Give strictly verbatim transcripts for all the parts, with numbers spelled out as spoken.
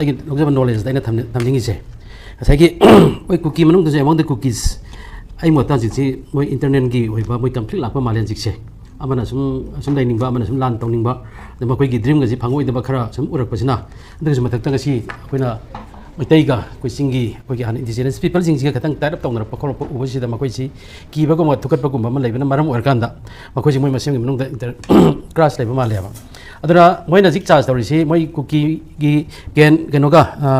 ꯑꯩꯒꯤ ꯂꯧꯖꯕ ꯅꯣꯂꯦꯖꯇ ꯑꯩꯅ ꯊꯝꯖ- ꯊꯝꯖꯅꯤꯡꯉꯤꯁꯦ, ꯉꯁꯥꯏꯒꯤ ꯃꯣꯏ ꯀꯨꯀꯤ ꯃꯅꯨꯡꯗꯁꯨ, ꯑꯦꯃꯣꯡ ꯗ ꯀꯨꯀꯤꯁ, ꯑꯩ ꯃꯣꯠꯇ ꯍꯧꯖꯤꯛꯁꯤ ꯃꯣꯏ ꯏꯟꯇꯔꯅꯦꯜꯒꯤ ꯑꯣꯏꯕ ꯃꯣꯏ ꯀꯟꯐ꯭ꯂꯤꯛ ꯂꯥꯛꯄ ꯃꯥꯜꯂꯦ ꯍꯧꯖꯤꯛꯁꯦ꯫ ꯑꯃꯅ ꯁꯨꯝ ꯁꯨꯝ ꯂꯩꯅꯤꯡꯕ, ꯑꯃꯅ ꯁꯨꯝ ꯂꯥꯟ ꯇꯧꯅꯤꯡꯕ, ꯑꯗ ꯃꯈꯣꯏꯒꯤ ꯗ꯭ꯔꯤꯝꯒꯁꯤ ꯐꯪꯉꯣꯏꯗꯕ ꯈꯔ ꯁꯨꯝ ꯎꯔꯛꯄꯁꯤꯅ, ꯑꯗꯨꯒꯤꯁꯨ ꯃꯊꯛꯇ ꯉꯁꯤ ꯑꯩꯈꯣꯏꯅ ꯃꯩꯇꯩꯒ ꯑꯩꯈꯣꯏ ꯆꯤꯡꯒꯤ ꯑꯩꯈꯣꯏꯒꯤ ꯍꯥꯟꯅ ꯏꯟꯗꯤꯖꯤꯅꯁ ꯄꯤꯄꯜꯁꯤꯡꯁꯤꯒ ꯈꯤꯇꯪ ꯇꯥꯏꯠ ꯑꯞ ꯇꯧꯅꯔꯛꯄ ꯈꯣꯠꯂꯛꯄ ꯎꯕꯁꯤꯗ ꯃꯈꯣꯏꯁꯤ ꯀꯤꯕꯒꯨꯝꯕ ꯊꯨꯀꯠꯄꯒꯨꯝꯕ ꯑꯃ ꯂꯩꯕꯅ ꯃꯔꯝ ꯑꯣꯏꯔꯀꯥꯟꯗ ꯃꯈꯣꯏꯁꯤ ꯃꯣꯏ ꯃꯁꯦꯟꯒꯤ ꯃꯅꯨꯡꯗ ꯏꯟꯇꯔ ꯀ꯭ꯔꯥꯁ ꯂꯩꯕ ꯃꯥꯜꯂꯦꯕ꯫ ꯑꯗꯨꯅ ꯃꯣꯏꯅ ꯍꯧꯖꯤꯛ ꯆꯥꯔꯖ ꯇꯧꯔꯤꯁꯤ ꯃꯣꯏ ꯀꯨꯀꯤꯒꯤ ꯀꯦꯟ ꯀꯩꯅꯣꯒ, ꯑ,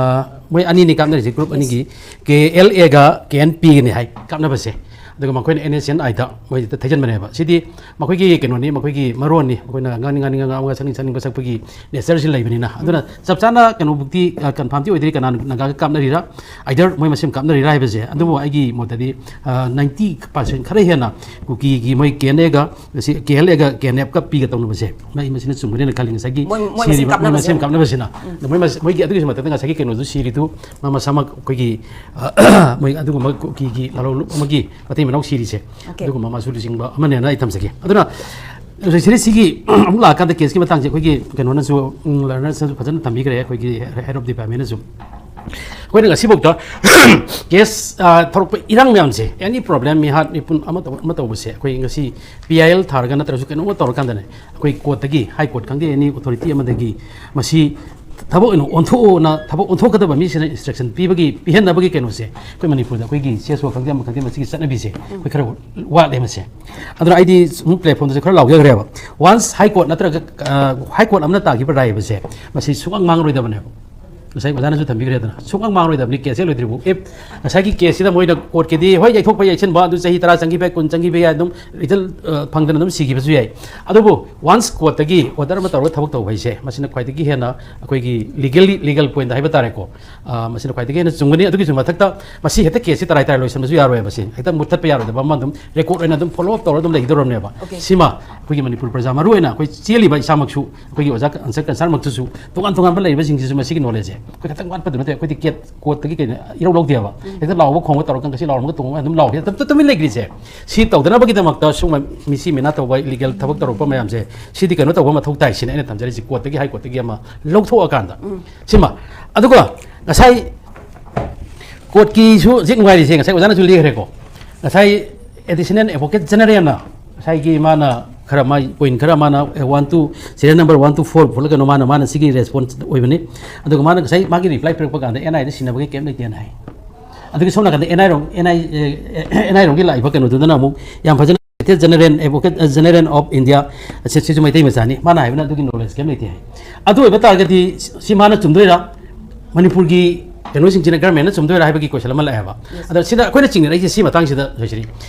ꯃꯣꯏ ꯑꯅꯤꯅꯤ ꯀꯥꯞꯅꯔꯤꯁꯤ, ꯒ꯭ꯔꯨꯞ ꯑꯅꯤꯒꯤ, ꯀꯦ ꯑꯦꯜ ꯑꯦꯒ ꯀꯦ ꯑꯦꯟ ꯄꯤꯒꯅꯤ ꯍꯥꯏ ꯀꯥꯞꯅꯕꯁꯦ꯫ ꯑꯗꯨꯒ ꯃꯈꯣꯏꯅ ꯑꯦꯟ ꯑꯦꯁ ꯑꯦꯟ ꯑꯥꯏꯗ ꯃꯣꯏꯗ ꯊꯩꯖꯤꯟꯕꯅꯦꯕ꯫ ꯁꯤꯗꯤ ꯃꯈꯣꯏꯒꯤ ꯀꯩꯅꯣꯅꯤ, ꯃꯈꯣꯏꯒꯤ ꯃꯔꯣꯟꯅꯤ꯫ ꯑꯩꯈꯣꯏꯅ ꯉꯥꯡꯅꯤꯡ ꯉꯥꯡꯅꯤꯡ ꯉꯥꯡꯕ, ꯁꯛꯅꯤꯡ ꯁꯛꯅꯤꯡꯕ ꯁꯛꯄꯒꯤ ꯅꯦꯆꯔꯁꯤ ꯂꯩꯕꯅꯤꯅ꯫ ꯑꯗꯨꯅ ꯆꯞ ꯆꯥꯅ ꯀꯩꯅꯣꯕꯨꯛꯇꯤ, ꯑ, ꯀꯟꯐꯥꯝꯗꯤ ꯑꯣꯏꯗ꯭ꯔꯤ, ꯀꯅꯥꯅ ꯅꯥꯒꯥꯒ ꯀꯥꯞꯅꯔꯤꯔꯥ, ꯑꯥꯏꯗꯔ ꯃꯣꯏ ꯃꯁꯦꯟ ꯀꯥꯞꯅꯔꯤꯔꯥ ꯍꯥꯏꯕꯁꯦ꯫ ꯑꯗꯨꯕꯨ ꯑꯩꯒꯤ ꯃꯣꯠꯇꯗꯤ, ꯑ, ꯅꯥꯏꯟꯇꯤ ꯄꯥꯔꯁꯦꯟ ꯈꯔ ꯍꯦꯟꯅ ꯀꯨꯀꯤꯒꯤ ꯃꯣꯏ ꯀꯦ ꯑꯦꯟ ꯑꯦꯒ, ꯁꯤ ꯀꯦ ꯑꯦꯜ ꯑꯦꯒ ꯀꯦ ꯑꯦꯟ ꯑꯦꯐꯀ ꯄꯤꯒ ꯇꯧꯅꯕꯁꯦ, ꯃꯁꯤꯅ ꯆꯨꯝꯒꯅꯤꯅ ꯈꯜꯂꯤ꯫ ꯉꯁꯥꯏꯒꯤ ꯃꯣꯏ, ꯃꯣꯏ ꯃꯁꯦꯟ ꯁꯤꯔꯤꯕ ꯃꯣꯏ ꯀꯥꯞꯅꯕꯁꯦ꯫ ꯃꯁꯦꯟ ꯀꯥꯞꯅꯕꯁꯤꯅ꯫ ꯎꯝ꯫ ꯑꯗ ꯃꯣꯏ ꯃꯁ-, ꯃꯣꯏꯒꯤ ꯑꯗꯨꯒꯤꯁꯨ ꯃꯊꯛꯇ ꯉꯁꯥꯏꯒꯤ ꯀꯩꯅꯣꯗꯨ ꯁꯤꯔꯤꯗꯨ ꯃꯥ ꯃꯁꯥꯃꯛ ꯑꯩꯈꯣꯏꯒꯤ, ꯑ, ꯃꯣꯏ ꯑꯗꯨꯒꯨꯝꯕ ꯀꯨꯀꯤꯒꯤ ꯂꯥꯂꯣꯡ ꯑꯃꯒꯤ ꯃꯇꯩ ꯃꯅꯥꯎ ꯁꯤꯔꯤꯁꯦ, ꯑꯣꯀꯦ꯫ ꯑꯗꯨꯒꯨꯝꯕ ꯑꯃꯁꯨ ꯂꯨꯆꯤꯡꯕ ꯑꯃꯅꯦꯅ ꯑꯩ ꯊꯝꯖꯒꯦ꯫ ꯑꯗꯨꯅ ꯁꯤꯔꯤꯁꯁꯤꯒꯤ ꯑꯃꯨꯛ ꯂꯥꯛꯑꯀꯥꯟꯗ ꯀꯦꯁꯀꯤ ꯃꯇꯥꯡꯁꯦ ꯑꯩꯈꯣꯏꯒꯤ ꯀꯩꯅꯣꯅꯁꯨ, ꯎꯝ, ꯂꯔꯅꯔꯁꯅꯁꯨ ꯐꯖꯅ ꯊꯝꯕꯤꯈ꯭ꯔꯦ, ꯑꯩꯈꯣꯏꯒꯤ ꯍꯦꯗ ꯑꯣꯐ ꯗꯤꯄꯥꯔꯠꯃꯦꯟꯅꯁꯨ꯫ ꯑꯩꯈꯣꯏꯅ ꯉꯁꯤꯐꯥꯎꯗ ꯀꯦꯁ, ꯑ, ꯊꯣꯔꯛꯄ ꯏꯔꯥꯡ ꯃꯌꯥꯝꯁꯦ, ꯑꯦꯅꯤ ꯄ꯭ꯔꯣꯕ꯭ꯂꯦꯝ, ꯃꯤꯍꯥꯠ ꯃꯤꯄꯨꯟ ꯑꯃ ꯇꯧꯕ, ꯑꯃ ꯇꯧꯕꯁꯦ, ꯑꯩꯈꯣꯏ ꯉꯁꯤ ꯄꯤ ꯑꯥꯏ ꯑꯦꯜ ꯊꯥꯔꯒ ꯅꯠꯇ꯭ꯔꯁꯨ ꯀꯩꯅꯣꯝꯃ ꯇꯧꯔꯀꯥꯟꯗꯅꯦ, ꯑꯩꯈꯣꯏ ꯀꯣꯔꯠꯇꯒꯤ, ꯍꯥꯏ ꯀꯣꯔꯠ ꯈꯪꯗꯦ, ꯑꯦꯅꯤ ꯑꯣꯊꯣꯔꯤꯇꯤ ꯑꯃꯗꯒꯤ ꯃꯁꯤ ꯊꯕꯛ ꯑꯣꯏꯅ ꯑꯣꯟꯊꯣꯛꯑꯣꯅ, ꯊꯕꯛ ꯑꯣꯟꯊꯣꯛꯀꯗꯕ ꯃꯤꯁꯤꯅ ꯏꯟꯁꯇ꯭ꯔꯛꯁꯟ ꯄꯤꯕꯒꯤ, ꯄꯤꯍꯟꯅꯕꯒꯤ ꯀꯩꯅꯣꯁꯦ, ꯑꯩꯈꯣꯏ ꯃꯅꯤꯄꯨꯔꯗ ꯑꯩꯈꯣꯏꯒꯤ ꯁꯤ ꯑꯦꯁ ꯑꯣ ꯈꯪꯗꯦ, ꯑꯃ ꯈꯪꯗꯦ, ꯃꯁꯤꯒꯤ ꯆꯠꯅꯕꯤꯁꯦ ꯑꯩꯈꯣꯏ ꯈꯔ ꯋꯥꯠꯂꯦ ꯃꯁꯦ꯫ ꯑꯗꯨꯅ ꯑꯩꯗꯤ ꯁꯨꯝ ꯄ꯭ꯂꯦꯠꯐꯣꯝꯗꯁꯨ ꯈꯔ ꯂꯥꯎꯖꯈ꯭ꯔꯦꯕ꯫ ꯋꯥꯟꯁ ꯍꯥꯏ ꯀꯣꯔꯠ ꯅꯠꯇ꯭ꯔꯒ, ꯑ, ꯍꯥꯏ ꯀꯣꯔꯠ ꯑꯃꯅ ꯇꯥꯈꯤꯕ ꯔꯥꯏ ꯍꯥꯏꯕꯁꯦ, ꯃꯁꯤ ꯁꯨꯡꯃꯥꯡ ꯃꯥꯡꯂꯣꯏꯗꯕꯅꯦꯕ꯫ ꯉꯁꯥꯏ ꯑꯣꯖꯥꯅꯁꯨ ꯊꯝꯕꯤꯈ꯭ꯔꯦꯗꯅ, ꯁꯨꯡꯃꯥꯡ ꯃꯥꯡꯂꯣꯏꯗꯕꯅꯤ ꯀꯦꯁ ꯍꯦꯛ ꯂꯣꯏꯗ꯭ꯔꯤꯕꯨ꯫ ꯏꯐ ꯉꯁꯥꯏꯒꯤ ꯀꯦꯁꯁꯤꯗ ꯃꯣꯏꯅ ꯀꯣꯔꯠꯀꯤꯗꯤ ꯍꯣꯏ ꯌꯩꯊꯣꯛꯄ ꯌꯩꯁꯤꯟꯕ ꯑꯗꯨ ꯆꯍꯤ ꯇꯔꯥ ꯆꯪꯈꯤꯕ ꯌꯥꯏ, ꯀꯨꯟ ꯆꯪꯈꯤꯕ ꯌꯥꯏ, ꯑꯗꯨꯝ ꯔꯤꯖꯜ, ꯑ, ꯐꯪꯗꯅ ꯑꯗꯨꯝ ꯁꯤꯈꯤꯕꯁꯨ ꯌꯥꯏ꯫ ꯑꯗꯨꯕꯨ ꯋꯥꯟꯁ ꯀꯣꯔꯠꯇꯒꯤ ꯑꯣꯔꯗꯔ ꯑꯃ ꯇꯧꯔꯒ ꯊꯕꯛ ꯇꯧꯕ ꯍꯥꯏꯁꯦ, ꯃꯁꯤꯅ ꯈ꯭ꯋꯥꯏꯗꯒꯤ ꯍꯦꯟꯅ ꯑꯩꯈꯣꯏꯒꯤ ꯂꯤꯒꯦꯜꯂꯤ, ꯂꯤꯒꯦꯜ ꯄꯣꯏꯟꯗ ꯍꯥꯏꯕ ꯇꯥꯔꯦꯀꯣ, ꯑ, ꯃꯁꯤꯅ ꯈ꯭ꯋꯥꯏꯗꯒꯤ ꯍꯦꯟꯅ ꯆꯨꯝꯒꯅꯤ꯫ ꯑꯗꯨꯒꯤꯁꯨ ꯃꯊꯛꯇ ꯃꯁꯤ ꯍꯦꯛꯇ ꯀꯦꯁꯁꯤ ꯇꯔꯥꯏ ꯇꯔꯥꯏ ꯂꯣꯏꯁꯤꯟꯕꯁꯨ ꯌꯥꯔꯣꯏ꯫ ꯃꯁꯤ ꯍꯦꯛꯇ ꯃꯨꯠꯊꯠꯄ ꯌꯥꯔꯣꯏꯗꯕ ꯑꯃ ꯑꯗꯨꯝ ꯔꯦꯀꯣꯔꯠ ꯑꯣꯏꯅ ꯑꯗꯨꯝ ꯐꯣꯂꯣ ꯑꯞ ꯇꯧꯔꯒ ꯑꯗꯨꯝ ꯂꯩꯒꯗꯧꯔꯕꯅꯦꯕ꯫ ꯑꯣꯀꯦ꯫ ꯁꯤꯃ ꯑꯩꯈꯣꯏꯒꯤ ꯃꯅꯤꯄꯨꯔ ꯄ꯭ꯔꯖꯥ, ꯃꯔꯨ ꯑꯣꯏꯅ ꯑꯩꯈꯣꯏ ꯆꯦꯜꯂꯤꯕ ꯏꯁꯥꯃꯛꯁꯨ, ꯑꯩꯈꯣꯏꯒꯤ ꯑꯣꯖꯥ ꯀꯟꯁꯔꯟꯃꯛꯇꯁꯨ, ꯇꯣꯉꯥꯟ ꯇꯣꯉꯥꯟꯕ ꯂꯩꯔꯤꯕꯁꯤꯡꯁꯤꯁꯨ ꯃꯁꯤꯒꯤ ꯅꯣꯂꯦꯖꯁꯦ ꯑꯩꯈꯣꯏ ꯈꯤꯇꯪ ꯋꯥꯠꯄꯗꯨ ꯅꯠꯇꯦ꯫ ꯑꯩꯈꯣꯏꯗꯤ ꯀꯦꯠ ꯀꯣꯔꯠꯇꯒꯤ ꯀꯩꯅꯣ ꯏꯔꯧ ꯂꯧꯗꯦꯕ꯫ ꯍꯦꯛꯇ ꯂꯥꯎꯕ ꯈꯣꯡꯕ ꯇꯧꯔꯒ ꯉꯁꯤ ꯂꯥꯎꯔꯝꯃꯒ ꯇꯣꯡꯉꯒ ꯑꯗꯨꯝ ꯂꯥꯎꯔꯦ, ꯑꯗꯨꯝ ꯇꯨꯃꯤꯟ ꯂꯩꯈ꯭ꯔꯤꯁꯦ꯫ ꯁꯤ ꯇꯧꯗꯅꯕꯒꯤꯗꯃꯛꯇ ꯁꯨꯝꯕ ꯃꯤꯁꯤ ꯃꯤꯅꯥ ꯇꯧꯕ, ꯏꯂꯤꯒꯦꯜ ꯊꯕꯛ ꯇꯧꯔꯛꯄ ꯃꯌꯥꯝꯁꯦ, ꯁꯤꯗꯤ ꯀꯩꯅꯣ ꯇꯧꯕ ꯃꯊꯧ ꯇꯥꯏ ꯁꯤꯅ ꯑꯩꯅ ꯊꯝꯖꯔꯤꯁꯤ, ꯀꯣꯔꯠꯇꯒꯤ, ꯍꯥꯏ ꯀꯣꯔꯠꯇꯒꯤ ꯑꯃ ꯂꯧꯊꯣꯛꯑꯀꯥꯟꯗ꯫ ꯁꯤꯃ ꯑꯗꯨꯒ ꯉꯁꯥꯏ ꯀꯣꯔꯠꯀꯤꯁꯨ ꯍꯧꯖꯤꯛ ꯅꯨꯡꯉꯥꯏꯔꯤꯁꯦ, ꯉꯁꯥꯏ ꯑꯣꯖꯥꯅꯁꯨ ꯂꯤꯈ꯭ꯔꯦꯀꯣ, ꯉꯁꯥꯏ ꯑꯦꯗꯤꯁꯅꯦꯜ ꯑꯦꯗꯚꯣꯀꯦꯠ ꯖꯦꯅꯔꯦꯜꯅ ꯉꯁꯥꯏꯒꯤ ꯃꯥꯅ ꯈꯔ ꯃꯥꯒꯤ ꯄꯣꯏꯟ ꯈꯔ ꯃꯥꯅ one two serial number one two four ꯐꯣꯠꯂꯒꯅꯣ ꯃꯥꯅ ꯃꯥꯅ ꯁꯤꯒꯤ ꯔꯦꯁꯄꯣꯟꯁ ꯑꯣꯏꯕꯅꯤ꯫ ꯑꯗꯨꯒ ꯃꯥꯅ ꯉꯁꯥꯏ ꯃꯥꯒꯤ ꯔꯤꯄ꯭ꯂꯥꯏ ꯄꯤꯔꯛꯄ ꯀꯥꯟꯗ ꯑꯦꯟ ꯑꯥꯏꯗ ꯁꯤꯟꯅꯕꯒꯤ ꯀꯩꯝ ꯂꯩꯇꯦꯅ ꯍꯥꯏ꯫ ꯑꯗꯨꯒꯤ ꯁꯣꯝ ꯅꯥꯀꯟꯗ ꯑꯦꯟ ꯑꯥꯏ ꯔꯣꯝ ꯑꯦꯟ ꯑꯥꯏ ꯑꯦꯟ ꯑꯥꯏ ꯔꯣꯝꯒꯤ ꯂꯥꯛꯏꯕ ꯀꯩꯅꯣꯗꯨꯗꯅ ꯑꯃꯨꯛ ꯌꯥꯝ ꯐꯖꯅ general advocate general of India, ꯁꯤꯁꯨ ꯃꯩꯇꯩ ꯃꯆꯥꯅꯤ, ꯃꯥꯅ ꯍꯥꯏꯕꯅ ꯑꯗꯨꯒꯤ ꯅꯣꯂꯦꯖ ꯀꯩꯝ ꯂꯩꯇꯦ ꯍꯥꯏ꯫ ꯑꯗꯨ ꯑꯣꯏꯕ ꯇꯥꯔꯒꯗꯤ ꯁꯤ ꯃꯥꯅ ꯆꯨꯝꯗꯣꯏꯔꯥ, ꯃꯅꯤꯄꯨꯔꯒꯤ ꯀꯩꯅꯣꯁꯤꯡꯁꯤꯅ ꯒꯔꯃꯦꯟꯅ ꯆꯨꯝꯗꯣꯏꯔꯥ ꯍꯥꯏꯕꯒꯤ ꯀꯣꯏꯁꯟ ꯑꯃ ꯂꯥꯛꯑꯦꯕ꯫ ꯑꯗ ꯁꯤꯗ ꯑꯩꯈꯣꯏꯅ ꯆꯤꯡꯅꯔꯛꯏꯁꯦ ꯁꯤ ꯃꯇꯥꯡꯁꯤꯗ ꯂꯣꯏꯁꯤꯔꯤ꯫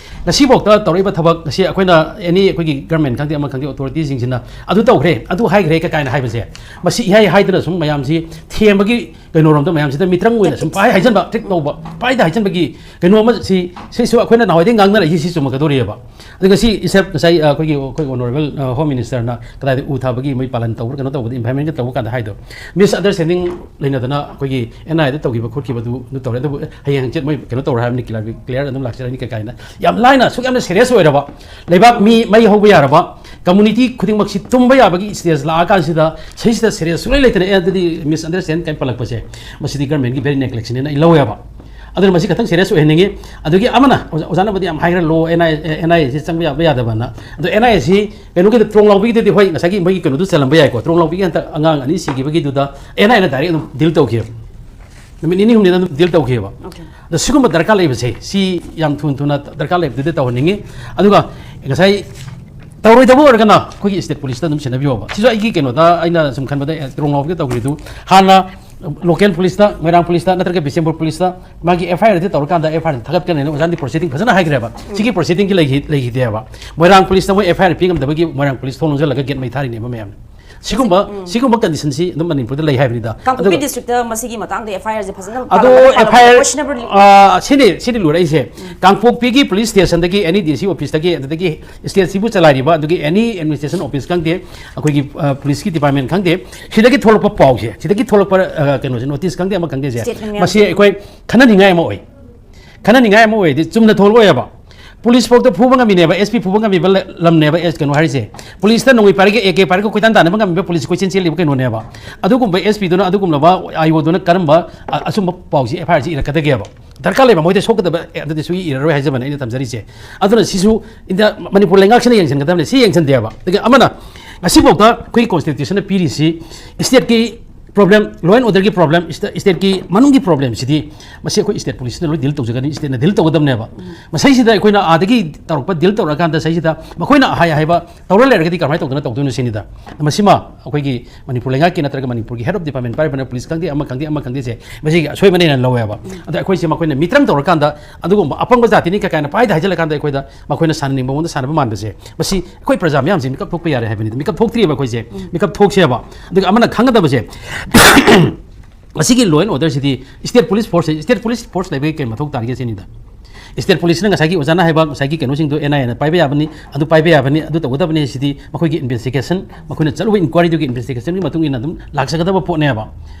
ꯉꯁꯤꯐꯥꯎꯗ ꯇꯧꯔꯛꯏꯕ ꯊꯕꯛ ꯉꯁꯤ ꯑꯩꯈꯣꯏꯅ ꯑꯦꯅꯤ ꯑꯩꯈꯣꯏꯒꯤ ꯒꯔꯃꯦꯟ ꯈꯪꯗꯦ ꯑꯃ ꯈꯪꯗꯦ ꯑꯣꯊꯣꯔꯤꯇꯤꯁꯤꯡꯁꯤꯅ ꯑꯗꯨ ꯇꯧꯈ꯭ꯔꯦ ꯑꯗꯨ ꯍꯥꯏꯈ꯭ꯔꯦ ꯀ- ꯀꯥꯏꯅ ꯍꯥꯏꯕꯁꯦ, ꯃꯁꯤ ꯏꯍꯥꯏ ꯍꯥꯏꯗꯅ ꯁꯨꯝ ꯃꯌꯥꯝꯁꯤ ꯊꯦꯝꯕꯒꯤ ꯀꯩꯅꯣꯔꯣꯝꯗ ꯃꯌꯥꯝꯁꯤꯗ ꯃꯤꯇ꯭ꯔꯪ ꯑꯣꯏꯅ ꯁꯨꯝ ꯄꯥꯏ ꯍꯥꯏꯖꯟꯕ, ꯇ꯭ꯔꯤꯛ ꯇꯧꯕ, ꯄꯥꯏꯗ ꯍꯥꯏꯖꯟꯕꯒꯤ ꯀꯩꯅꯣ ꯑꯃ ꯁꯤ, ꯁꯤꯁꯨ ꯑꯩꯈꯣꯏꯅ ꯅꯍꯥꯟꯋꯥꯏꯗꯩ ꯉꯥꯡꯅꯔꯛꯏꯁꯤ ꯁꯤ ꯆꯨꯝꯃꯛꯀꯗꯣꯔꯤꯑꯕ꯫ ꯑꯗꯣ ꯉꯁꯤ ꯏꯁꯦꯞ ꯉꯁꯥꯏ, ꯑ, ꯑꯩꯈꯣꯏꯒꯤ, ꯑꯩꯈꯣꯏ ꯑꯣꯅꯔꯦꯕꯜ, ꯑ, ꯍꯣꯝ ꯃꯤꯅꯤꯁꯇꯔꯅ ꯀꯗꯥꯏꯗ ꯎ ꯊꯥꯕꯒꯤ ꯃꯣꯏ ꯄꯥꯂꯟ ꯇꯧꯕ ꯀꯩꯅꯣ ꯇꯧꯕꯗ ꯏꯟꯚꯥꯏꯔꯟꯃꯦꯟꯒ ꯇꯧꯕ ꯀꯥꯟꯗ ꯍꯥꯏꯗꯣ, ꯃꯤꯁꯑꯟꯗꯔꯁꯇꯦꯟꯗꯤꯡ ꯂꯩꯅꯗꯅ ꯑꯩꯈꯣꯏꯒꯤ ꯑꯦꯟ ꯑꯥꯏꯗ ꯇꯧꯈꯤꯕ ꯈꯣꯠꯈꯤꯕꯗꯨ ꯑꯗꯨ ꯇꯧꯔꯦ, ꯑꯗꯨꯕꯨ ꯍꯌꯦꯡ ꯍꯪꯆꯤꯠ ꯃꯣꯏ ꯀꯩꯅꯣ ꯇꯧꯔꯦ ꯍꯥꯏꯕꯅꯤ, ꯀ꯭ꯂꯤꯌꯥꯔ, ꯀ꯭ꯂꯤꯌꯥꯔ ꯑꯗꯨꯝ ꯂꯥꯛꯆꯔꯅꯤ ꯀꯩ ꯀꯥꯏꯅ꯫ ꯌꯥꯝ ꯂꯥꯏꯅ ꯑꯁꯨꯛ ꯌꯥꯝꯅ ꯁꯦꯔꯤꯌꯁ ꯑꯣꯏꯔꯕ, ꯂꯩꯕꯥꯛ ꯃꯤ ꯃꯩ ꯍꯧꯕ ꯌꯥꯔꯕ, ꯀꯝꯃꯨꯅꯤꯇꯤ ꯈꯨꯗꯤꯡꯃꯛꯁꯤ ꯇꯨꯝꯕ ꯌꯥꯕꯒꯤ ꯁ꯭ꯇꯦꯖ ꯂꯥꯛꯑꯀꯥꯟꯁꯤꯗ ꯁꯤꯁꯤꯗ ꯁꯦꯔꯤꯌꯁ ꯁꯨꯡꯂꯩ ꯂꯩꯇꯅ, "ꯑꯦ, ꯑꯗꯨꯗꯤ ꯃꯤꯁꯑꯟꯗꯔꯁꯇꯦꯟ ꯀꯥꯏꯅ ꯄꯜꯂꯛꯄꯁꯦ, ꯃꯁꯤꯗꯤ ꯒꯔꯃꯦꯟꯒꯤ ꯚꯦꯔꯤ ꯅꯦꯒ꯭ꯂꯦꯛꯁꯟꯅꯦꯅ" ꯑꯩ ꯂꯧꯋꯦꯕ꯫ ꯑꯗꯨꯅ ꯃꯁꯤ ꯈꯤꯇꯪ ꯁꯦꯔꯤꯌꯁ ꯑꯣꯏꯍꯟꯅꯤꯡꯉꯤ꯫ ꯑꯗꯨꯒꯤ ꯑꯃꯅ ꯑꯣꯖꯥ-, ꯑꯣꯖꯥꯅꯕꯨꯗꯤ ꯌꯥꯝ ꯍꯥꯏꯈ꯭ꯔꯦ, law and I A, and I A ꯁꯤ ꯆꯪꯕ ꯌꯥꯕ ꯌꯥꯗꯕꯅ꯫ ꯑꯗꯣ ꯑꯦꯟ ꯑꯥꯏ ꯑꯦ ꯁꯤ ꯀꯩꯅꯣꯒꯤꯗ, ꯇ꯭ꯔꯣꯡ ꯂꯥꯎꯕꯤꯒꯤꯗꯗꯤ ꯍꯣꯏ, ꯉꯁꯥꯏꯒꯤ ꯃꯣꯏꯒꯤ ꯀꯩꯅꯣꯗꯨ ꯆꯜꯂꯝꯕ ꯌꯥꯏꯀꯣ, ꯇ꯭ꯔꯣꯡ ꯂꯥꯎꯕꯤꯒꯤ ꯍꯟꯗꯛ ꯑꯉꯥꯡ ꯑꯅꯤ ꯁꯤꯈꯤꯕꯒꯤꯗꯨꯗ ꯑꯦꯟ ꯑꯥꯏꯅ ꯗꯥꯏꯔꯦꯛ ꯑꯗꯨꯝ ꯗꯤꯜ ꯇꯧꯈꯤꯕ, ꯅꯨꯃꯤꯠ ꯅꯤꯅꯤ ꯍꯨꯝꯅꯤꯗ ꯑꯗꯨꯝ ꯗꯤꯜ ꯇꯧꯈꯤꯕ꯫ ꯑꯣꯀꯦ꯫ ꯑꯗꯣ ꯁꯤꯒꯨꯝꯕ ꯗꯔꯀꯥꯔ ꯂꯩꯕꯁꯦ, ꯁꯤ ꯌꯥꯝ ꯊꯨꯅ ꯊꯨꯅ ꯗꯔꯀꯥꯔ ꯂꯩꯕꯗꯨꯗꯤ ꯇꯧꯍꯟꯅꯤꯡꯉꯤ꯫ ꯑꯗꯨꯒ ꯉꯁꯥꯏ ꯇꯧꯔꯣꯏꯗꯕ ꯑꯣꯏꯔꯒꯅ ꯑꯩꯈꯣꯏꯒꯤ ꯁ꯭ꯇꯦꯠ ꯄꯨꯂꯤꯁꯇ ꯑꯗꯨꯝ ꯁꯤꯟꯅꯕꯤꯌꯣꯕ꯫ ꯁꯤꯁꯨ ꯑꯩꯒꯤ ꯀꯩꯅꯣꯗ ꯑꯩꯅ ꯁꯨꯝ ꯈꯟꯕꯗ, ꯑꯦ, ꯇ꯭ꯔꯣꯡ ꯂꯥꯎꯕꯒꯤ ꯇꯧꯈ꯭ꯔꯤꯗꯨ ꯍꯥꯟꯅ ꯂꯣꯀꯦꯜ ꯄꯨꯂꯤꯁꯇ, ꯃꯣꯏꯔꯥꯡ ꯄꯨꯂꯤꯁꯇ ꯅꯠꯇ꯭ꯔꯒ ꯕꯤꯁꯦꯝꯄꯨꯔ ꯄꯨꯂꯤꯁꯇ ꯃꯥꯒꯤ ꯑꯦꯐ ꯑꯥꯏ ꯑꯥꯔꯗꯤ ꯇꯧꯔꯀꯥꯟꯗ ꯑꯦꯐ ꯑꯥꯏ ꯑꯥꯔꯗꯤ ꯊꯥꯒꯠꯀꯅꯤꯅ ꯑꯣꯖꯥꯅꯗꯤ ꯄ꯭ꯔꯣꯁꯤꯗꯤꯡ ꯐꯖꯅ ꯍꯥꯏꯈ꯭ꯔꯦꯕ꯫ ꯁꯤꯒꯤ ꯄ꯭ꯔꯣꯁꯤꯗꯤꯡꯒꯤ ꯂꯩꯈꯤ-, ꯂꯩꯈꯤꯗꯦꯕ꯫ ꯃꯣꯏꯔꯥꯡ ꯄꯨꯂꯤꯁꯇ ꯃꯣꯏ ꯑꯦꯐ ꯑꯥꯏ ꯑꯥꯔ ꯄꯤ ꯉꯝꯗꯕꯒꯤ ꯃꯣꯏꯔꯥꯡ ꯄꯨꯂꯤꯁ ꯊꯣꯡ ꯂꯣꯟꯁꯤꯜꯂꯒ ꯒꯦꯠ ꯃꯩ ꯊꯥꯔꯤꯅꯦꯕ ꯃꯌꯥꯝ꯫ ꯁꯤꯒꯨꯝꯕ, ꯁꯤꯒꯨꯝꯕ ꯀꯟꯗꯤꯁꯟꯁꯤ ꯑꯗꯨꯝ ꯃꯅꯤꯄꯨꯔꯗ ꯂꯩ ꯍꯥꯏꯕꯅꯤꯗ꯫ ꯀꯥꯡꯄꯣꯛꯄꯤ ꯑꯗꯨꯒ ꯗꯤꯁꯇ꯭ꯔꯤꯛꯇ ꯃꯁꯤꯒꯤ ꯃꯇꯥꯡꯗ ꯑꯦꯐ ꯑꯥꯏ ꯑꯥꯔꯁꯦ ꯐꯖꯅ ꯑꯗꯣ ꯄꯥꯜꯂꯝꯕ, ꯑꯦꯐ ꯑꯥꯏ ꯑꯥꯔ, ꯀꯣꯏꯁꯟꯅꯕ ꯂꯤ- ꯑꯥ, ꯁꯤꯅꯤ, ꯁꯤꯅꯤ ꯂꯨꯔꯛꯏꯁꯦ꯫ ꯀꯥꯡꯄꯣꯛꯄꯤꯒꯤ ꯄꯨꯂꯤꯁ ꯁ꯭ꯇꯦꯁꯟꯗꯒꯤ, ꯑꯦꯅꯤ ꯗꯤ ꯁꯤ ꯑꯣꯐꯤꯁꯇꯒꯤ, ꯑꯗꯨꯗꯒꯤ ꯁ꯭ꯇꯦꯠꯁꯤꯕꯨ ꯆꯂꯥꯏꯔꯤꯕ ꯑꯗꯨꯒꯤ ꯑꯦꯅꯤ ꯑꯦꯗꯃꯤꯅꯤꯁꯇ꯭ꯔꯦꯁꯟ ꯑꯣꯐꯤꯁ ꯈꯪꯗꯦ, ꯑꯩꯈꯣꯏꯒꯤ, ꯑ, ꯄꯨꯂꯤꯁꯀꯤ ꯗꯤꯄꯥꯔꯠꯃꯦꯟ ꯈꯪꯗꯦ, ꯁꯤꯗꯒꯤ ꯊꯣꯛꯂꯛꯄ ꯄꯥꯎꯁꯦ, ꯁꯤꯗꯒꯤ ꯊꯣꯛꯂꯛꯄ, ꯑ, ꯀꯩꯅꯣꯁꯦ, ꯅꯣꯇꯤꯁ ꯈꯪꯗꯦ, ꯑꯃ ꯈꯪꯗꯦꯁꯦ, ꯁ꯭ꯇꯦꯠ ꯃꯌꯥꯝ꯫ ꯃꯁꯤ ꯑꯩꯈꯣꯏ ꯈꯟꯅꯅꯤꯡꯉꯥꯏ ꯑꯃ ꯑꯣꯏ꯫ ꯈꯟꯅꯅꯤꯡꯉꯥꯏ ꯑꯃ ꯑꯣꯏꯔꯗꯤ ꯆꯨꯝꯅ ꯊꯣꯛꯂꯛꯑꯣꯏꯕ꯫ ꯄꯨꯂꯤꯁ ꯐꯥꯎꯗ ꯐꯨꯕ ꯉꯝꯃꯤꯅꯦꯕ, ꯑꯦꯁ ꯄꯤ ꯐꯨꯕ ꯉꯝꯃꯤꯕ ꯂ- ꯂꯝꯅꯦꯕ ꯑꯦꯁ ꯀꯩꯅꯣ ꯍꯥꯏꯔꯤꯁꯦ꯫ ꯄꯨꯂꯤꯁꯇ ꯅꯣꯡꯃꯩ ꯄꯥꯏꯔꯒ ꯑꯦ ꯀꯦ ꯄꯥꯏꯔꯒ ꯀꯣꯏꯇꯥꯟ ꯇꯥꯟꯅꯕ ꯉꯝꯃꯤꯕ ꯄꯨꯂꯤꯁ ꯀꯣꯏꯆꯦꯟ ꯆꯦꯜꯂꯤꯕ ꯀꯩꯅꯣꯅꯦꯕ꯫ ꯑꯗꯨꯒꯨꯝꯕ ꯑꯦꯁ ꯄꯤꯗꯨꯅ ꯑꯗꯨꯒꯨꯝꯂꯕ ꯑꯥꯏ ꯑꯣꯗꯨꯅ ꯀꯔꯝꯕ ꯑ- ꯑꯆꯨꯝꯕ ꯄꯥꯎꯁꯤ ꯑꯦꯐ ꯑꯥꯏ ꯑꯥꯔꯁꯤ ꯏꯔꯛꯀꯗꯒꯦꯕ? ꯗꯔꯀꯥꯔ ꯂꯩꯕ ꯃꯣꯏꯗ ꯁꯣꯛꯀꯗꯕ ꯑꯦ, ꯑꯗꯨꯗꯤ ꯁꯨꯏ ꯏꯔꯔꯣꯏ ꯍꯥꯏꯖꯕꯅꯦ ꯑꯩꯅ ꯊꯝꯖꯔꯤꯁꯦ꯫ ꯑꯗꯨꯅ ꯁꯤꯁꯨ ꯏꯟꯗꯤꯌꯥ, ꯃꯅꯤꯄꯨꯔ ꯂꯩꯉꯥꯛꯁꯤꯅ ꯌꯦꯡꯁꯤꯟꯒꯗꯕꯅꯦ꯫ ꯁꯤ ꯌꯦꯡꯁꯤꯟꯗꯦꯕ꯫ ꯑꯗꯒꯤ ꯑꯃꯅ ꯉꯁꯤꯐꯥꯎꯗ ꯑꯩꯈꯣꯏꯒꯤ ꯀꯣꯟꯁꯇꯤꯇ꯭ꯌꯨꯁꯟꯅ ꯄꯤꯔꯤꯁꯤ ꯏꯁꯇꯦꯠꯀꯤ ꯄ꯭ꯔꯣꯕ꯭ꯂꯦꯝ, ꯂꯣ ꯑꯦꯟ ꯑꯣꯔꯗꯔꯒꯤ ꯄ꯭ꯔꯣꯕ꯭ꯂꯦꯝ, ꯏꯁꯇꯦꯠꯀꯤ ꯃꯅꯨꯡꯒꯤ ꯄ꯭ꯔꯣꯕ꯭ꯂꯦꯝꯁꯤꯗꯤ ꯃꯁꯤ ꯑꯩꯈꯣꯏ ꯏꯁꯇꯦꯠ ꯄꯨꯂꯤꯁꯅ ꯂꯣꯏ ꯗꯤꯜ ꯇꯧꯖꯒꯅꯤ, ꯏꯁꯇꯦꯠꯅ ꯗꯤꯜ ꯇꯧꯒꯗꯕꯅꯦꯕ꯫ ꯃꯁꯤꯁꯤꯗ ꯑꯩꯈꯣꯏꯅ ꯑꯥꯗꯒꯤ ꯇꯧꯔꯛꯄ ꯗꯤꯜ ꯇꯧꯔꯛꯑꯀꯥꯟꯗ ꯁꯤꯁꯤꯗ ꯃꯈꯣꯏꯅ ꯑꯍꯥꯏ ꯑꯍꯥꯏꯕ ꯇꯧꯔ ꯂꯩꯔꯒꯗꯤ ꯀꯃꯥꯏꯅ ꯇꯧꯗꯅ ꯇꯧꯗꯣꯏꯅꯣ ꯁꯤꯅꯤꯗ꯫ ꯃꯁꯤꯃ ꯑꯩꯈꯣꯏꯒꯤ ꯃꯅꯤꯄꯨꯔ ꯂꯩꯉꯥꯛꯀꯤ ꯅꯠꯇ꯭ꯔꯒ ꯃꯅꯤꯄꯨꯔꯒꯤ ꯍꯦꯠ ꯑꯣꯐ ꯗꯤꯄꯥꯔꯠꯃꯦꯟ ꯄꯥꯏꯔꯤꯕꯅ ꯄꯨꯂꯤꯁ ꯈꯪꯗꯦ, ꯑꯃ ꯈꯪꯗꯦ, ꯑꯃ ꯈꯪꯗꯦꯁꯦ, ꯃꯁꯤꯒꯤ ꯑꯁꯣꯏꯕꯅꯦꯅ ꯂꯧꯋꯦꯕ꯫ ꯑꯗ ꯑꯩꯈꯣꯏꯁꯦ ꯃꯈꯣꯏꯅ ꯃꯤꯇ꯭ꯔꯪ ꯇꯧꯔꯀꯥꯟꯗ ꯑꯗꯨꯒꯨꯝꯕ ꯑꯄꯪꯕ ꯖꯥꯇꯤꯅꯤ ꯀ ꯀꯥꯏꯅ ꯄꯥꯏꯗ ꯍꯥꯏꯖꯤꯜꯂꯀꯥꯟꯗ ꯑꯩꯈꯣꯏꯗ ꯃꯈꯣꯏꯅ ꯁꯥꯟꯅꯅꯤꯡꯕ ꯃꯑꯣꯡꯗ ꯁꯥꯟꯅꯕ ꯃꯥꯟꯕꯁꯦ, ꯃꯁꯤ ꯑꯩꯈꯣꯏ ꯄ꯭ꯔꯖꯥ ꯃꯌꯥꯝꯁꯤ ꯃꯤꯀꯞ ꯊꯣꯛꯄ ꯌꯥꯔꯦ ꯍꯥꯏꯕꯅꯤꯗ꯫ ꯃꯤꯀꯞ ꯊꯣꯛꯇ꯭ꯔꯤꯑꯕ ꯑꯩꯈꯣꯏꯁꯦ꯫ ꯃꯤꯀꯞ ꯊꯣꯛꯁꯦꯕ꯫ ꯑꯗꯨꯒ ꯑꯃꯅ ꯈꯪꯒꯗꯕꯁꯦ, ꯃꯁꯤꯒꯤ ꯂꯣ ꯑꯦꯟ ꯑꯣꯔꯗꯔꯁꯤꯗꯤ ꯏꯁꯇꯦꯠ ꯄꯨꯂꯤꯁ ꯐꯣꯔꯁꯁꯦ, ꯏꯁꯇꯦꯠ ꯄꯨꯂꯤꯁ ꯐꯣꯔꯁ ꯂꯩꯕꯒꯤ ꯀꯩ ꯃꯊꯧ ꯇꯥꯔꯤꯒꯦ ꯁꯤꯅꯤꯗ꯫ ꯏꯁꯇꯦꯠ ꯄꯨꯂꯤꯁꯅ ꯉꯁꯥꯏꯒꯤ ꯑꯣꯖꯥꯅ ꯍꯥꯏꯕ ꯉꯁꯥꯏꯒꯤ ꯀꯩꯅꯣꯁꯤꯡꯗꯣ ꯑꯦꯟ ꯑꯥꯏ ꯑꯦꯅ ꯄꯥꯏꯕ ꯌꯥꯕꯅꯤ, ꯑꯗꯨ ꯄꯥꯏꯕ ꯌꯥꯕꯅꯤ, ꯑꯗꯨ ꯇꯧꯒꯗꯕꯅꯤ, ꯁꯤꯗꯤ ꯃꯈꯣꯏꯒꯤ ꯏꯟꯚꯦꯁꯇꯤꯒꯦꯁꯟ, ꯃꯈꯣꯏꯅ ꯆꯠꯂꯨꯕ ꯏꯟꯀ꯭ꯋꯥꯏꯔꯤꯗꯨꯒꯤ ꯏꯟꯚꯦꯁꯇꯤꯒꯦꯁꯟꯒꯤ ꯃꯇꯨꯡ ꯏꯟꯅ ꯑꯗꯨꯝ ꯂꯥꯛꯆꯒꯗꯕ ꯄꯣꯠꯅꯦꯕ꯫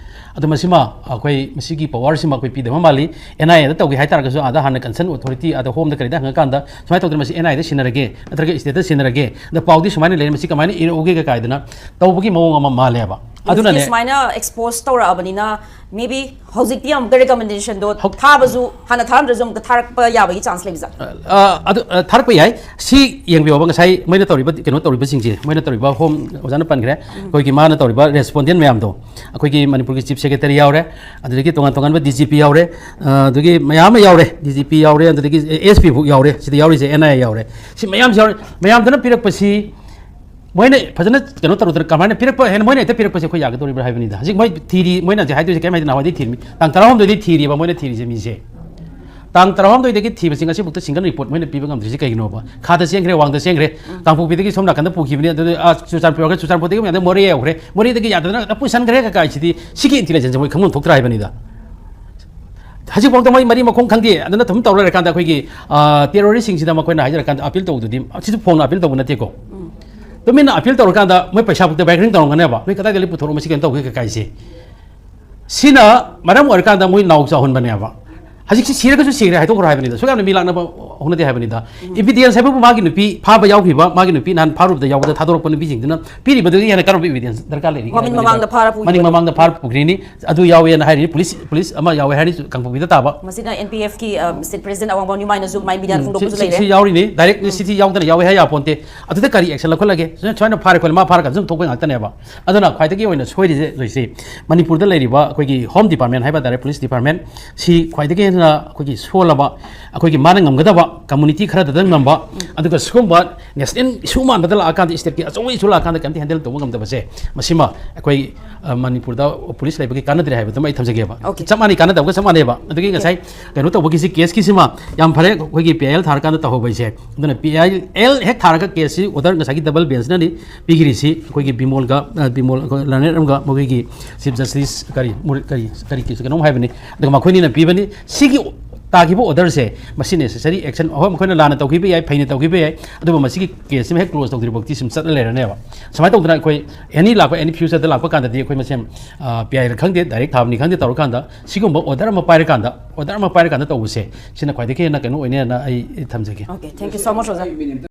ꯑꯗꯣ ꯃꯁꯤꯃ ꯑꯩꯈꯣꯏ, ꯃꯁꯤꯒꯤ ꯄꯋꯥꯔꯁꯤꯃ ꯑꯩꯈꯣꯏ ꯄꯤꯗꯕ ꯃꯥꯜꯂꯤ꯫ ꯑꯦꯟ ꯑꯥꯏ ꯑꯦꯗ ꯇꯧꯒꯦ ꯍꯥꯏꯇꯥꯔꯒꯁꯨ ꯑꯥꯗ ꯍꯥꯟꯅ ꯀꯟꯁꯔꯟ ꯑꯣꯊꯣꯔꯤꯇꯤ, ꯑꯥꯗ ꯍꯣꯝꯗ ꯀꯔꯤꯗ ꯍꯪꯉꯀꯥꯟꯗ ꯁꯨꯃꯥꯏꯅ ꯇꯧꯗꯅ ꯃꯁꯤ ꯑꯦꯟ ꯑꯥꯏ ꯑꯦꯗ ꯁꯤꯟꯅꯔꯒꯦ, ꯅꯠꯇ꯭ꯔꯒ ꯏꯁꯇꯦꯠꯇ ꯁꯤꯟꯅꯔꯒꯦ, ꯑꯗ ꯄꯥꯎꯗꯤ ꯁꯨꯃꯥꯏꯅ ꯂꯩꯔꯦ, ꯃꯁꯤ ꯀꯃꯥꯏꯅ ꯏꯔꯛꯎꯒꯦ ꯀꯥꯏꯗꯅ ꯇꯧꯕꯒꯤ ꯃꯑꯣꯡ ꯑꯃ ꯃꯥꯜꯂꯦꯕ꯫ ꯍꯧꯖꯤꯛꯇꯤ ꯑꯗꯨꯅꯅꯦ꯫ ꯁꯨꯃꯥꯏꯅ ꯑꯦꯛꯁꯄꯣꯖ ꯇꯧꯔꯛꯑꯕꯅꯤꯅ, maybe ꯍꯧꯖꯤꯛꯇꯤ ꯑꯃꯨꯛꯀ ꯔꯤꯀꯃꯦꯟꯗꯦꯁꯟꯗꯣ ꯍꯧ- ꯊꯥꯕꯁꯨ, ꯍꯥꯟꯅ ꯊꯥꯔꯝꯗ꯭ꯔꯁꯨ ꯑꯃꯨꯛꯀ ꯊꯥꯔꯛꯄ ꯌꯥꯕꯒꯤ ꯆꯥꯟꯁ ꯂꯩꯕꯖꯥꯠ? ꯑ, ꯑꯗꯨ, ꯑ, ꯊꯥꯔꯛꯄ ꯌꯥꯏ꯫ ꯁꯤ ꯌꯦꯡꯕꯤꯌꯣꯕ, ꯉꯁꯥꯏ ꯃꯣꯏꯅ ꯇꯧꯔꯤꯕ, ꯀꯩꯅꯣ ꯇꯧꯔꯤꯕꯁꯤꯡꯁꯦ, ꯃꯣꯏꯅ ꯇꯧꯔꯤꯕ ꯍꯣꯝ ꯑꯣꯖꯥꯅ ꯄꯟꯈ꯭ꯔꯦ, ꯑꯩꯈꯣꯏꯒꯤ ꯃꯥꯅ ꯇꯧꯔꯤꯕ ꯔꯦꯁꯄꯣꯟꯗꯦꯟ ꯃꯌꯥꯝꯗꯣ, ꯑꯩꯈꯣꯏꯒꯤ ꯃꯅꯤꯄꯨꯔꯒꯤ ꯆꯤꯐ ꯁꯦꯀ꯭ꯔꯦꯇꯔꯤ ꯌꯥꯎꯔꯦ, ꯑꯗꯨꯗꯒꯤ ꯇꯣꯉꯥꯟ ꯇꯣꯉꯥꯟꯕ ꯗꯤ ꯖꯤ ꯄꯤ ꯌꯥꯎꯔꯦ, ꯑ, ꯑꯗꯨꯗꯒꯤ ꯃꯌꯥꯝ ꯑꯃ ꯌꯥꯎꯔꯦ, ꯗꯤ ꯖꯤ ꯄꯤ ꯌꯥꯎꯔꯦ, ꯑꯗꯨꯗꯒꯤ ꯑꯦꯁ ꯄꯤ ꯐꯥꯎ ꯌꯥꯎꯔꯦ, ꯁꯤꯗ ꯌꯥꯎꯔꯤꯁꯦ ꯑꯦꯟ ꯑꯥꯏ ꯑꯦ ꯌꯥꯎꯔꯦ꯫ ꯁꯤ ꯃꯌꯥꯝꯁꯤ ꯌꯥꯎꯔꯦ꯫ ꯃꯌꯥꯝꯗꯨꯅ ꯄꯤꯔꯛꯄꯁꯤ ꯃꯣꯏꯅ ꯐꯖꯅ ꯀꯩꯅꯣ ꯇꯧꯔꯨꯗꯅ ꯀꯃꯥꯏꯅ ꯄꯤꯔꯛꯄ ꯍꯦꯟꯅ ꯃꯣꯏꯅ ꯍꯦꯛꯇ ꯄꯤꯔꯛꯄꯁꯦ ꯑꯩꯈꯣꯏ ꯌꯥꯒꯗꯧꯔꯤꯕ꯭ꯔꯥ ꯍꯥꯏꯕꯅꯤꯗ꯫ ꯍꯧꯖꯤꯛ ꯃꯣꯏ ꯊꯤꯔꯤ, ꯃꯣꯏꯅ ꯍꯧꯖꯤꯛ ꯍꯥꯏꯗꯣꯏꯁꯦ ꯀꯩꯝ ꯍꯥꯏꯗꯅ ꯍꯧꯖꯤꯛ ꯊꯤꯔꯤ꯫ ꯇꯥꯡ ꯇꯔꯥꯍꯨꯝꯗꯣꯏꯗꯒꯤ ꯊꯤꯔꯤꯕ ꯃꯣꯏꯅ ꯊꯤꯔꯤꯁꯦ ꯃꯤꯁꯦ꯫ ꯇꯥꯡ ꯇꯔꯥꯍꯨꯝꯗꯣꯏꯗꯒꯤ ꯊꯤꯕꯁꯤ ꯉꯁꯤꯐꯥꯎꯗ ꯁꯤꯡꯒꯜ ꯔꯤꯄꯣꯔꯠ ꯃꯣꯏꯅ ꯄꯤꯕ ꯉꯝꯗ꯭ꯔꯤꯁꯦ ꯀꯩꯒꯤꯅꯣꯕ? ꯈꯥꯗ ꯆꯦꯟꯈ꯭ꯔꯦ, ꯋꯥꯡꯗ ꯆꯦꯟꯈ꯭ꯔꯦ, ꯀꯥꯡꯄꯣꯛꯄꯤꯗꯒꯤ ꯁꯣꯝ ꯅꯥꯀꯟꯗ ꯄꯨꯈꯤꯕꯅꯤ, ꯑꯗꯨꯗ, ꯑꯥ, ꯆꯨꯔꯆꯥꯟꯄꯨꯔ ꯌꯧꯔꯒ ꯆꯨꯔꯆꯥꯟꯄꯨꯔꯗꯒꯤ ꯃꯌꯥꯝꯗ ꯃꯣꯔꯦ ꯌꯧꯈ꯭ꯔꯦ, ꯃꯣꯔꯦꯗꯒꯤ ꯌꯥꯗꯗꯅ ꯄꯨꯁꯟꯈ꯭ꯔꯦ ꯀꯀꯥꯏꯁꯤꯗꯤ ꯁꯤꯒꯤ ꯏꯟꯇꯤꯂꯤꯖꯦꯟꯁꯁꯦ ꯃꯣꯏ ꯈꯪꯐꯝ ꯊꯣꯛꯇ꯭ꯔꯥ ꯍꯥꯏꯕꯅꯤꯗ꯫ ꯍꯧꯖꯤꯛꯐꯥꯎꯗ ꯃꯣꯏ ꯃꯔꯤ ꯃꯈꯣꯡ ꯈꯪꯗꯦ꯫ ꯑꯗꯨꯅ ꯑꯗꯨꯝ ꯇꯧꯔ ꯂꯩꯔꯀꯥꯟꯗ ꯑꯩꯈꯣꯏꯒꯤ, ꯑ, ꯇꯦꯔꯣꯔꯤꯁꯁꯤꯡꯁꯤꯗ ꯃꯈꯣꯏꯅ ꯍꯥꯏꯖꯔꯀꯥꯟꯗ ꯑꯄꯤꯜ ꯇꯧꯕꯗꯨꯗꯤ, ꯁꯤꯁꯨ ꯐꯣꯡꯅ ꯑꯄꯤꯜ ꯇꯧꯕ ꯅꯠꯇꯦꯀꯣ꯫ ꯇꯨꯃꯤꯟꯅ ꯑꯄꯤꯜ ꯇꯧꯔꯀꯥꯟꯗ ꯃꯣꯏ ꯄꯩꯁꯥ ꯐꯥꯎꯗ ꯕꯦꯀꯔꯤꯡ ꯇꯧꯔꯝꯒꯅꯦꯕ, ꯅꯣꯏ ꯀꯗꯥꯏꯗ ꯂꯩ ꯄꯨꯊꯣꯔꯛꯑꯣ, ꯃꯁꯤ ꯀꯩꯅꯣ ꯇꯧꯒꯦ ꯀꯩꯀꯥꯏꯁꯦ꯫ ꯁꯤꯅ ꯃꯔꯝ ꯑꯣꯏꯔꯀꯥꯟꯗ ꯃꯣꯏ ꯅꯥꯎ ꯆꯥꯎꯍꯟꯕꯅꯦꯕ꯫ ꯍꯧꯖꯤꯛꯁꯤ ꯁꯤꯔꯒꯁꯨ ꯁꯤꯈ꯭ꯔꯦ ꯍꯥꯏꯗꯣꯛꯈ꯭ꯔꯣ ꯍꯥꯏꯕꯅꯤꯗ, ꯁꯨꯛ ꯌꯥꯝꯅ ꯃꯤ ꯂꯥꯛꯅꯕ ꯍꯧꯅꯗꯦ ꯍꯥꯏꯕꯅꯤꯗ꯫ ꯏꯕꯤꯗꯦꯟꯁ ꯍꯥꯏꯕꯕꯨ ꯃꯥꯒꯤ ꯅꯨꯄꯤ ꯐꯥꯕ ꯌꯥꯎꯈꯤꯕ, ꯃꯥꯒꯤ ꯅꯨꯄꯤ ꯅꯍꯥꯟ ꯐꯥꯔꯨꯕꯗ ꯌꯥꯎꯕꯗ ꯊꯥꯗꯣꯔꯛꯄ ꯅꯨꯄꯤꯁꯤꯡꯗꯨꯅ ꯄꯤꯔꯤꯕꯗꯨꯗꯒꯤ ꯍꯦꯟꯅ ꯀꯔꯝꯕ ꯏꯕꯤꯗꯦꯟꯁ ꯗꯔꯀꯥꯔ ꯂꯩꯔꯤꯒꯦ ꯃꯃꯤꯡ ꯍꯥꯏꯕꯅꯤꯗ꯫ ꯃꯃꯥꯡꯗ ꯐꯥꯔ ꯄꯨꯈꯤꯕꯗꯣ꯫ ꯃꯅꯤꯡ ꯃꯃꯥꯡꯗ ꯐꯥꯔ ꯄꯨꯈ꯭ꯔꯤꯅꯤ꯫ ꯑꯗꯨ ꯌꯥꯎꯋꯦꯅ ꯍꯥꯏꯔꯤꯅꯤ, ꯄꯨꯂꯤꯁ, ꯄꯨꯂꯤꯁ ꯑꯃ ꯌꯥꯎꯋꯦ ꯍꯥꯏꯔꯤꯁꯨ ꯀꯥꯡꯄꯣꯛꯄꯤꯗ ꯇꯥꯕ꯫ ꯃꯁꯤꯅ N P F ꯀꯤ, ꯑ, state president ꯑꯋꯥꯡꯕꯝ ꯅꯤꯃꯥꯏꯅꯁꯨ ꯃꯥꯏ ꯃꯤꯗꯤꯌꯥꯗ ꯎꯝ, ꯐꯣꯡꯗꯣꯛꯄꯁꯨ ꯁꯤ, ꯂꯩꯔꯦ꯫ ꯁꯤ ꯌꯥꯎꯔꯤꯅꯤ, ꯗꯥꯏꯔꯦꯛꯂꯤ ꯁꯤꯗꯤ ꯌꯥꯎꯗꯅ ꯌꯥꯎꯋꯦ ꯍꯥꯏ ꯌꯥꯄꯣꯟꯇꯦ꯫ ꯑꯗꯨꯗ ꯀꯔꯤ action ꯂꯧꯈꯠꯂꯒꯦ? ꯁꯨꯃꯥꯏꯅ ꯐꯥꯔꯦ ꯈꯣꯠꯂꯦ, ꯃꯥ ꯐꯥꯔꯒ ꯑꯗꯨꯝ ꯊꯣꯛꯄ ꯉꯥꯛꯇꯅꯦꯕ꯫ ꯑꯗꯨꯅ ꯈ꯭ꯋꯥꯏꯗꯒꯤ ꯑꯣꯏꯅ ꯁꯣꯏꯔꯤꯁꯦ ꯍꯧꯖꯤꯛꯁꯤ ꯃꯅꯤꯄꯨꯔꯗ ꯂꯩꯔꯤꯕ ꯑꯩꯈꯣꯏꯒꯤ Home Department ꯍꯥꯏꯕ ꯇꯥꯔꯦ, police department, ꯁꯤ ꯈ꯭ꯋꯥꯏꯗꯒꯤ ꯍꯦꯟꯅ ꯑꯩꯈꯣꯏꯒꯤ ꯁꯣꯜꯂꯕ, ꯑꯩꯈꯣꯏꯒꯤ ꯃꯥꯅ ꯉꯝꯒꯗꯕ community ꯈꯔꯗꯗꯪ ꯉꯝꯕ, ꯑꯗꯨꯒ ꯁꯤꯒꯨꯝꯕ national issue ꯃꯥꯟꯕꯗ ꯂꯥꯛꯑꯀꯥꯟꯗ, stateꯀꯤ ꯑꯆꯧꯕ issue ꯂꯥꯛꯑꯀꯥꯟꯗ ꯀꯩꯝꯇ handle ꯇꯧꯕ ꯉꯝꯗꯕꯁꯦ, ꯃꯁꯤꯃ ꯑꯩꯈꯣꯏ, ꯑ, ꯃꯅꯤꯄꯨꯔꯗ ꯄꯨꯂꯤꯁ ꯂꯩꯕꯒꯤ ꯀꯥꯟꯅꯗ꯭ꯔꯦ ꯍꯥꯏꯕꯗꯨꯃ ꯑꯩ ꯊꯝꯖꯒꯦꯕ꯫ Okay. ꯆꯞ ꯃꯥꯟꯅꯩ, ꯀꯥꯟꯅꯗꯕꯒ ꯆꯞ ꯃꯥꯟꯅꯩꯕ꯫ ꯑꯗꯨꯒꯤ ꯉꯁꯥꯏ ꯀꯩꯅꯣ ꯇꯧꯕꯒꯤꯁꯤ, caseꯀꯤꯁꯤꯃ ꯌꯥꯝ ꯐꯔꯦ, ꯑꯩꯈꯣꯏꯒꯤ P I L ꯊꯥꯔꯀꯥꯟꯗ ꯇꯧꯍꯧꯕ ꯍꯥꯏꯁꯦ꯫ ꯑꯗꯨꯅ P I L ꯍꯦꯛ ꯊꯥꯔꯒ caseꯁꯤ order ꯉꯁꯥꯏꯒꯤ double benchꯅꯅꯤ ꯄꯤꯈ꯭ꯔꯤꯁꯤ, ꯑꯩꯈꯣꯏꯒꯤ ꯕꯤꯃꯣꯜꯒ, ꯑ, ꯕꯤꯃꯣꯜ, ꯑꯩꯈꯣꯏ learned ꯑꯃꯒ ꯃꯈꯣꯏꯒꯤ Chief Justice ꯀꯔꯤ, ꯃꯨꯔ-, ꯀꯔꯤ, ꯀꯔꯤ case ꯀꯩꯅꯣꯝ ꯍꯥꯏꯕꯅꯤ, ꯑꯗꯨꯒ ꯃꯈꯣꯏꯅꯤꯅ ꯄꯤꯕꯅꯤ꯫ ꯁꯤꯒꯤ ꯇꯥꯈꯤꯕ orderꯁꯦ, ꯃꯁꯤ necessary action, ꯑꯍꯣꯏ, ꯃꯈꯣꯏꯅ ꯂꯥꯟꯅ ꯇꯧꯈꯤꯕ ꯌꯥꯏ, ꯐꯩꯅ ꯇꯧꯈꯤꯕ ꯌꯥꯏ, ꯑꯗꯨꯕꯨ ꯃꯁꯤꯒꯤ caseꯁꯤꯃ ꯍꯦꯛ close ꯇꯧꯗ꯭ꯔꯤꯐꯥꯎꯗꯤ ꯁꯨꯝ ꯆꯠꯂ ꯂꯩꯔꯅꯦꯕ꯫ ꯁꯨꯃꯥꯏꯅ ꯇꯧꯗꯅ ꯑꯩꯈꯣꯏ any ꯂꯥꯛꯄ, any futureꯗ ꯂꯥꯛꯄ ꯀꯥꯟꯗꯗꯤ ꯑꯩꯈꯣꯏ ꯃꯁꯦꯟ, ꯑ, P I L ꯈꯪꯗꯦ, direct ꯊꯥꯕꯅꯤ ꯈꯪꯗꯦ, ꯇꯧꯔꯀꯥꯟꯗ ꯁꯤꯒꯨꯝꯕ order ꯑꯃ ꯄꯥꯏꯔꯀꯥꯟꯗ, order ꯑꯃ ꯄꯥꯏꯔꯀꯥꯟꯗ ꯇꯧꯕꯁꯦ, ꯁꯤꯅ ꯈ꯭ꯋꯥꯏꯗꯒꯤ ꯍꯦꯟꯅ ꯀꯩꯅꯣ ꯑꯣꯏꯅꯦꯅ ꯑꯩ ꯊꯝꯖꯒꯦ꯫ Okay, thank you so much, ꯑꯣꯖꯥ꯫